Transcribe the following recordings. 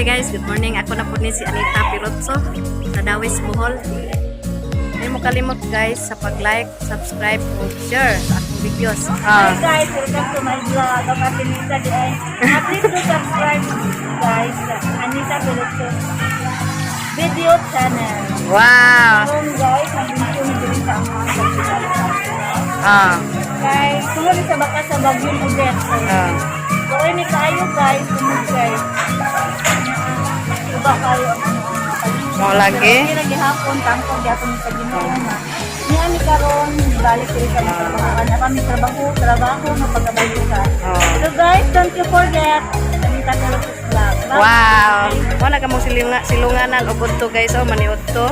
Guys, good morning. Ako na po ni si Anita Pirotso sa Dawis, Bohol. Ay mo kalimot, guys, sa pag-like, subscribe ug share sa akong videos. Hi guys, welcome to my vlog. I'm Ate Nita di ay. Please do subscribe, guys, sa Anita Pelotso video channel. Karon guys, nandito mi diri sa among kapital. Guys, tungod sa baka sa bagyong Odette. So, ni kaayo, guys, tungod guys. Uba kayo ang ano ang Mo lagi. Pero gihapon, tangkong gihapon sa Ginoo nga. Niya mi karon balik diri sa mga trabahoan. Apa mi trabaho, trabaho nga pagkabalik ka. So guys, don't you forget Anita Pelotso's vlog. Bye. Wow. Mo na kamong silunga, silunganan og udto, guys, oh, maniud to.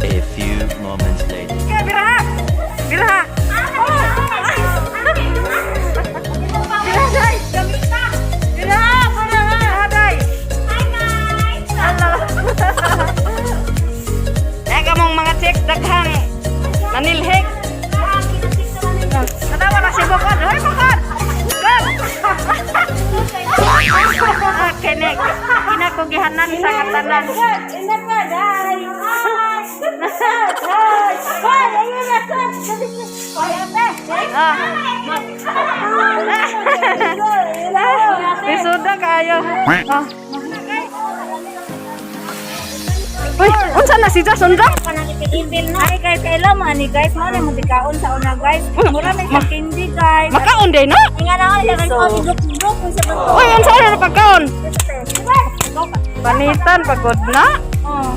A few moments later. Kaya biraha. Biraha. Biraha, day. Biraha, biraha, day. Hi guys! Hello. Kaya kamong mga chicks daghang nanilhig. Natawa na si Bukod. Hoy, Bukod! Bukod! Ah, kene. Kinakugihanan sa katanan. Ina pa, day! Hi! Hi! Hi! Ayun na! Hoy, ate! Ah. Isuda kayo. Ah. Uy, unsa na si Jason ra? Kanang ipil-ipil no. Ay guys, kailan mo ani guys, mo na mo dikaon sa una, guys. Mura may sa candy, guys. Makaon day na? Ay nga na ako guys, oh, igok-igok mo sa bato. Uy, unsa na pagkaon? Panitan pagod na. Oh.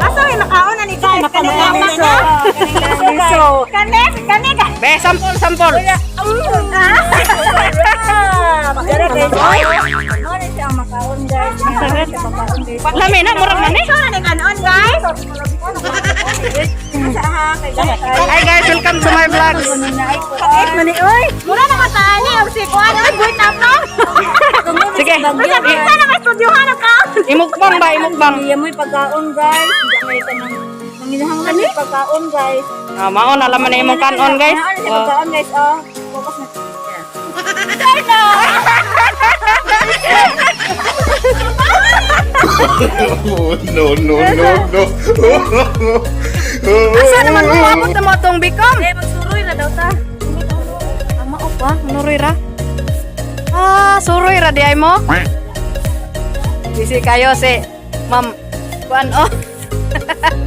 Asa ay nakaon ani guys? Kani Miso. Miso. Kani, kani ka. Be, sampol, sampol. Ah. Dara guys. Mo na siya ang makaon, guys. Mo na siya makaon, guys. Lami na, murag na ni. Asa na ni kanon, guys? Asa ha kay guys. Hi guys, welcome to my vlogs. Pakit man ni oy. Mura na mataani og si kuan oy, buit na pa. Sige. Sa na may studyohan na ka. Imukbang ba, imukbang? Iya mo'y pagkaon, guys. Hindi kayo kanang nanginahanglan ni pagkaon, guys. Ah, mao na laman na imong kanon, guys. Naon siya Oh. pagkaon, guys, oh. Focus na. Oh, no, no, no, no. Asa naman mo abot na mo atong bikom? Eh, magsuroy na daw ta. Ah, mao pa, manuroy ra. Ah, suroy ra di ay mo. Busy kayo si Ma'am Kuan oh.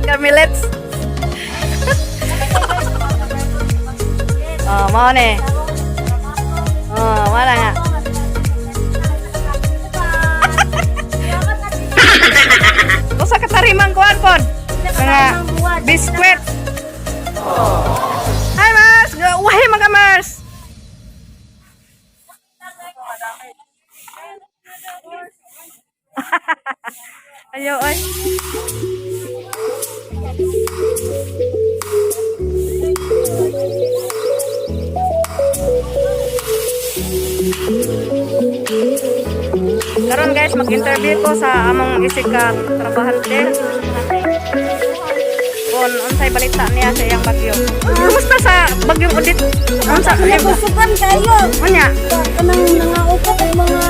Carmelets. Oh, mao ni. Oh, wala nga. Usa ka tarimang kuan pod. Mga biskwit. Hi, Mars! Wahi mga Mars! Ayaw ay. Karon guys, mag-interview ko sa among isig ka trabahante. Kung unsay balita niya sa iyang bagyo. Kumusta sa bagyong Odette? Unsa Kusugan kayo. Unya, Kanang nangaukap ang mga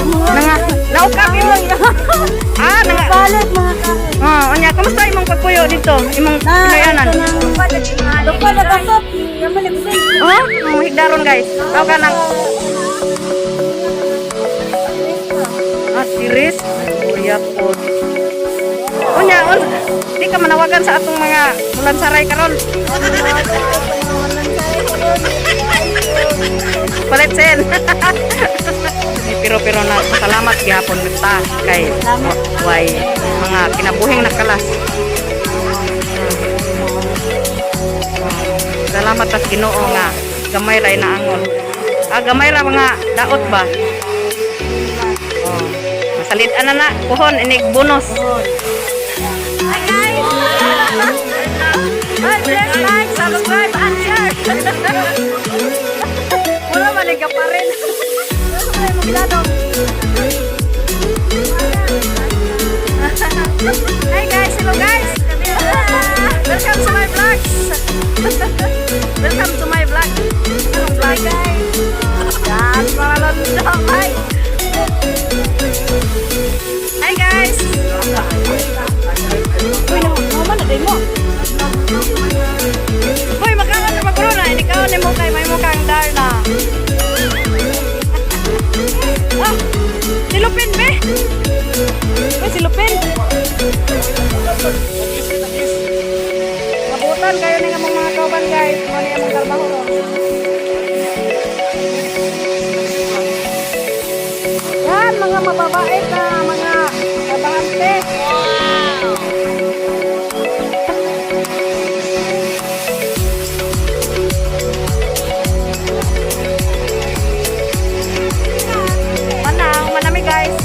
nanga naukap imong nanga balit mga kahoy. Ah, unya, kumusta imong pagpuyo dito? Imong pinayanan? Lupa na kasop. Yaman ni Bisin. Oh, ang higdaron, guys. Tao ka ng Ah, tiris. Kuya po. Unya, di ka manawagan sa atong mga mulansaray karon. Palit sen. Eh, pero pero na salamat gihapon ta kay way mga kinabuhing nakalas. Salamat sa Ginoo nga gamay ra inaangon. Ah, gamay ra mga daot ba? Oh. Masalit-an na na puhon inig bonus. Hi guys. Hi, please like, subscribe and share. Wala man pa rin. Wala mo gilado. Hi guys, hello guys. Welcome to my vlogs. Welcome to my vlog. Anong vlog, guys? Yan, mga londo. Hi. Silupin, be! Be, silupin! Mabutan kayo ni nga mga kauban, guys. Mo ni among trabaho ron. Yan, mga mababait na mga kabahante. Wow! Manang, manami, guys.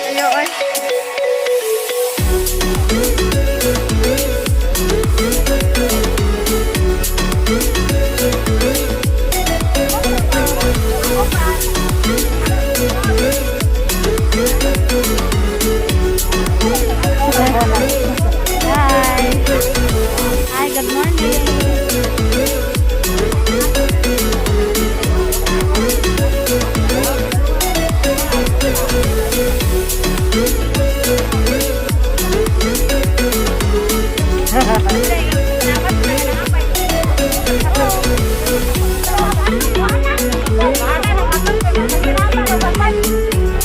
Ayo, oy. Hi. Hi, good morning.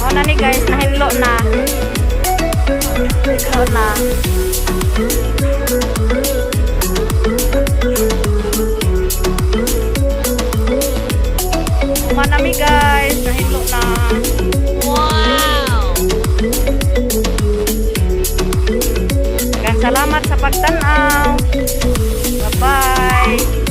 Oh, nani guys, nahinlo na. Nahinlo na. Manami, guys, nahinlo na. Wow! Salamat sa pagtanaw. Bye-bye.